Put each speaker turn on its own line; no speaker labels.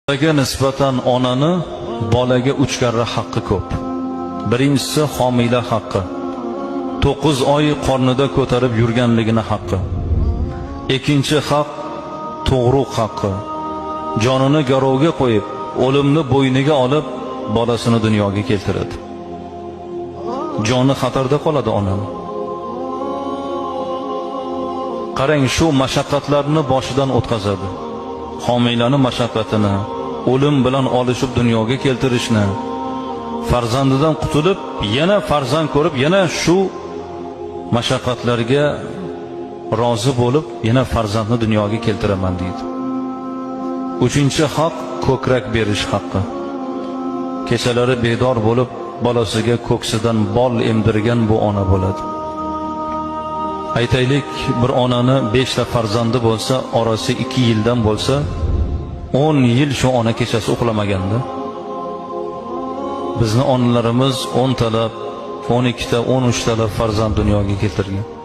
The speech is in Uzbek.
Bolaga nisbatan onani bolaga 3 karra haqqi ko'p. Birinchisi homila haqqi. 9 oy qornida ko'tarib yurganligini haqqi. Ikkinchi haq tug'ruq haqqi. Jonini garovga qo'yib, o'limni bo'yniga olib, bolasini dunyoga keltiradi. Joni xatarda qoladi onani. Qarang, shu mashaqqatlarni boshidan o'tkazadi. Homilani mashaqqatini, o'lim bilan olishib dunyoga keltirishni, farzandidan qutulib, yana farzand ko'rib, yana shu mashaqqatlarga rozi bo'lib, yana farzandni dunyoga keltiraman deydi. Uchinchi haq ko'krak berish haqqi. Kechalari bedor bo'lib, bolasiga ko'ksidan bol emdirgan bu ona bo'ladi. Aytaylik, bir onani 5 ta farzandi bo'lsa, orasi 2 yildan bo'lsa, 10 yil shu ona kechasi uxlamaganda. Bizni onalarimiz 10 talab, 12 ta, 13 talab farzand dunyoga keltirgan.